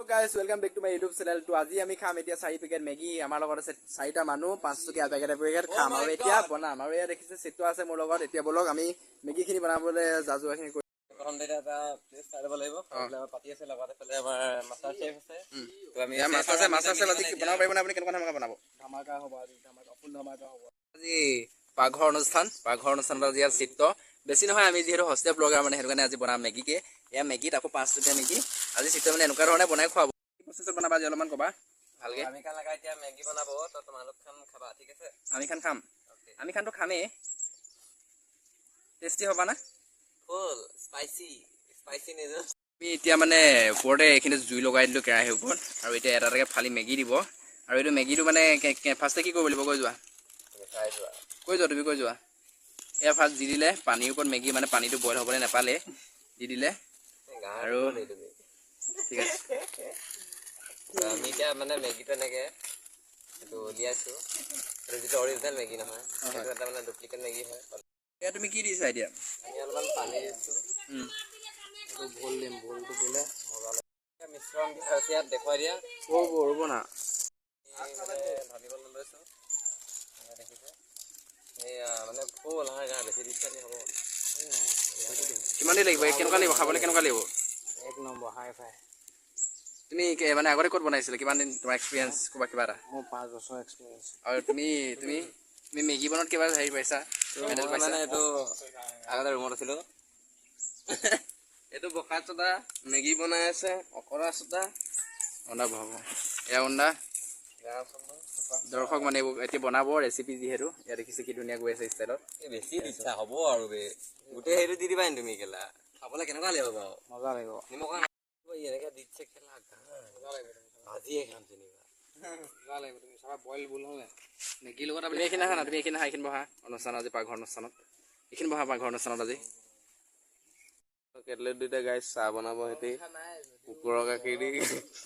Guys, welcome back to my YouTube channel. তো আজি আমি খাম এতিয়া চাৰি পেকেট মেগী। আমাৰ লগত আছে চাৰিটা মানুহ, 5 টকীয়া পেকেট পেকেট খাম আৰু এতিয়া বনাম। আৰু এয়া দেখিছে, চিত্ৰ আছে মোৰ লগত। এতিয়া বলক, আমি মেগীখিনি বনাবলৈ যা যোগাৰখিনি কৰি প্ৰথমতে এতিয়া এটা প্লেচ চাই ল'ব লাগিব। আমাৰ পাতি আছে, লগত এইফালে আমাৰ মাষ্টাৰ চেফ আছে। তো আমি এয়া মাষ্টাৰ চেফ, মাষ্টাৰ চেফ আজি বনাব পাৰিব নে? আপুনি কেনেকুৱা ধৰণৰ বনাব? ধামাকা হ'ব আজি, ধামাকা, ফুল ধামাকা হ'ব। আজি পাকঘৰ অনুষ্ঠান, পাকঘৰ অনুষ্ঠানত আজি ইয়াত চিত্ৰ বেছি নহয়। আমি যিহেতু সস্তীয়া ব্লগাৰ, মানে সেইটো কাৰণে আজি বনাম মেগীকে। এয়া মেগীত আকৌ 5 টকীয়া মেগী। আজি চিত্ৰ মানে এনেকুৱা ধৰণে বনাই খুৱাব। কি প্ৰচেছত বনাবা আজি অলপমান ক'বা ভালকে। আমি খান লগা এতিয়া মেগী বনাব, তো তোমালোক খান খাবা, ঠিক আছে? আমি খান খাম। আমি খানটো খামেই। টেষ্টি হ'বা না? ফুল স্পাইচি, স্পাইচি নিজৰ। আমি এতিয়া মানে ওপৰতে এইখিনি জুই লগাই দিলোঁ কেৰাহীৰ ওপৰত আৰু এতিয়া এটা এটাকৈ ফালি মেগী দিব। আৰু এইটো মেগীটো মানে ফাৰ্ষ্টে কি কৰিব লাগিব কৈ যোৱা। তুমি খাই যোৱা। কৈ যোৱা, তুমি কৈ যোৱা। এয়া ফাৰ্ষ্ট দি দিলে পানীৰ ওপৰত মেগী, মানে পানীটো বইল হ'বলৈ নাপালে দি দিলে। তুমি ঠিক আছে। তো আমি এতিয়া মানে মেগীটো এনেকে এইটো উলিয়াইছো। এইটো যিটো অৰিজিনেল মেগী নহয়, সেইটো এটা মানে ডুপ্লিকেট মেগী হয়। এয়া তুমি কি দিছা এতিয়া? আমি অলপমান পানী দিছো। এইটো ভুল দিম, ভুলটো দিলে মজা লাগিব। এতিয়া মিশ্ৰণ দিয়া হৈছে, ইয়াত দেখুৱাই দিয়া। ৰ'ব, ৰ'ব না। আমি মানে ঢালিবলৈ লৈছো। এয়া দেখিছে, এয়া মানে ফুল হয় না, বেছি দিছে হ'ব। কিমান দেৰি লাগিব? কেনেকুৱা লাগিব খাবলৈ, কেনেকুৱা লাগিব? এক নম্বৰ, হাই ফাই। তুমি মানে আগতে ক'ত বনাইছিলা? কিমান দিন তোমাৰ এক্সপিৰিয়েঞ্চ ক'বা কিবা এটা। মোৰ 5 বছৰ এক্সপিৰিয়েঞ্চ। আৰু তুমি তুমি তুমি মেগী বনোৱাত কিবা হেৰি পাইছা, মেডেল মই পাইছা? মানে এইটো আগতে ৰুমত আছিলো। এইটো বকা চদা মেগী বনাই আছে, অকৰা চদা। অন্দা বহাব, এয়া অন্দা। দৰ্শক, মানে এইবোৰ এতিয়া বনাব ৰেচিপি যিহেতু। ইয়াত দেখিছে কি ধুনীয়া গৈ আছে ষ্টাইলত। এই বেছি দিছা হ'ব আৰু বে, গোটেই সেইটো দি দিবা নি তুমি কেলা? খাবলৈ কেনেকুৱা লাগিব বাৰু? মজা লাগিব। নিমখ এনেকে দিছে কেলা, ভাজিয়ে খাম যেনিবা। মজা লাগিব, তুমি চাবা, বইল বুল হ'লে মেগীৰ লগত আপুনি এইখিনি আহা না, তুমি এইখিনি আহা, এইখিনি বহা। অনুষ্ঠান আজি পাকঘৰ অনুষ্ঠানত এইখিনি বহা, পাকঘৰ অনুষ্ঠানত আজি। কেটলেট দুইটা গাইছ, চাহ বনাব সিহঁতি। কুকুৰৰ গাখীৰ দি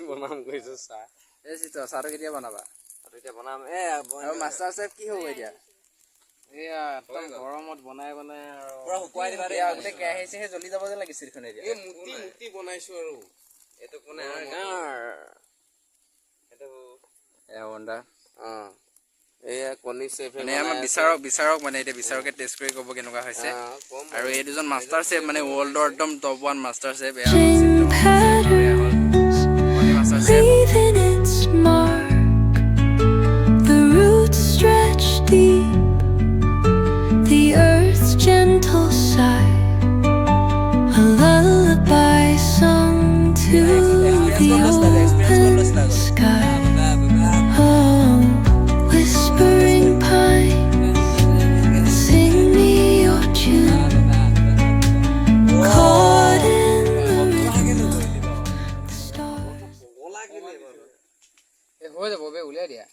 বনাম কৈছে চাহ। এই চিত্ৰ, চাহটো কেতিয়া বনাবা? আৰু এতিয়া বনাম এ। আৰু মাষ্টাৰ চেফ কি হ'ব এতিয়া? এয়া একদম গৰমত বনাই বনাই আৰু পুৰা শুকুৱাই দিবা দেই। এয়া গোটেই কেৰাহী চেৰাহী জ্বলি যাব যেন লাগিছে দেখোন এতিয়া। এই মুটি মুটি বনাইছো আৰু। এইটো কোনে এইটো? এয়া অন্দা। অ, এয়া কণী চেফে। মানে আমাৰ বিচাৰক, বিচাৰক মানে এতিয়া বিচাৰকে টেষ্ট কৰি ক'ব কেনেকুৱা হৈছে। আৰু এই দুজন মাষ্টাৰ চেফ, মানে ৱৰ্ল্ডৰ একদম টপ ওৱান মাষ্টাৰ চেফ। এয়া master chef. Leaving its mark. The roots stretch deep, the earth's gentle sigh, a lullaby sung to the open sky. Oh, whispering pines, sing me your tune, caught in the rhythm of the stars. এই হৈ যাব বে, উলিয়াই দিয়া,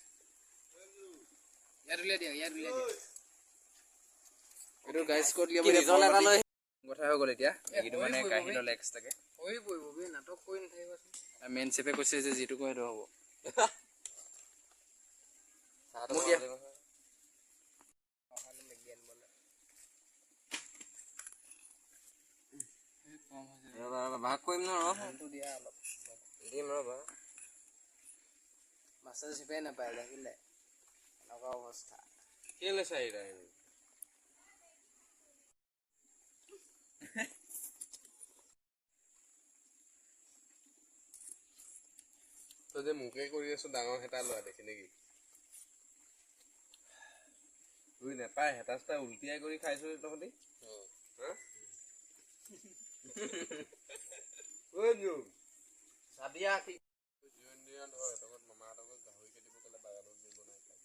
ইয়াত উলিয়াই দিয়া, ইয়াত উলিয়াই দিয়া। এইটো গাইজ ক'ত উলিয়াব? কি ৰিজল এটা লৈ কথা হৈ গ'ল। এতিয়া মেগীটো মানে কাঢ়ি ল'লে এক্সট্ৰাকে। হৈ পৰিব বে, নাটক কৰি নাথাকিবাচোন। মেইন চেফে কৈছে যে যিটো কয় সেইটো হ'ব। চাহটো মোক বনাব দিয়া। লাগিব নহয়। মেগী আনিবলৈ। ৰ'বা ৰ'বা, ভাগ কৰিম ন, ৰ। দিয়া অলপ। দিম, ৰ'বা। মাষ্টাৰ চেফে নাপায়, দেখিলে এনেকুৱা অৱস্থা। কেলে চাৰিটা আহিবি? তই যে মোকে কৰি আছ, ডাঙৰ হেতা লোৱা দেখি নেকি? তুই নেপায় হেতা চেতা উল্টিয়াই কৰি খাইছ তহঁতি। হা? ঐ জোন। চাদিয়া কি? জোন দিনত হয়, সিহঁতৰ মামাহঁতৰ ঘৰত গাহৰি কাটিব ক'লে বাগানত নি বনাই খাই।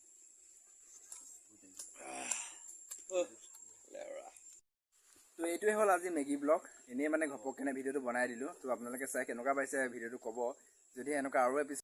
তো এইটোৱে হ'ল আজি মেগী ব্লগ। এনেই মানে ঘপককেনে ভিডিঅ'টো বনাই দিলোঁ। তো আপোনালোকে চাই কেনেকুৱা পাইছে ভিডিঅ'টো ক'ব। যদি এনেকুৱা আৰু এপিছড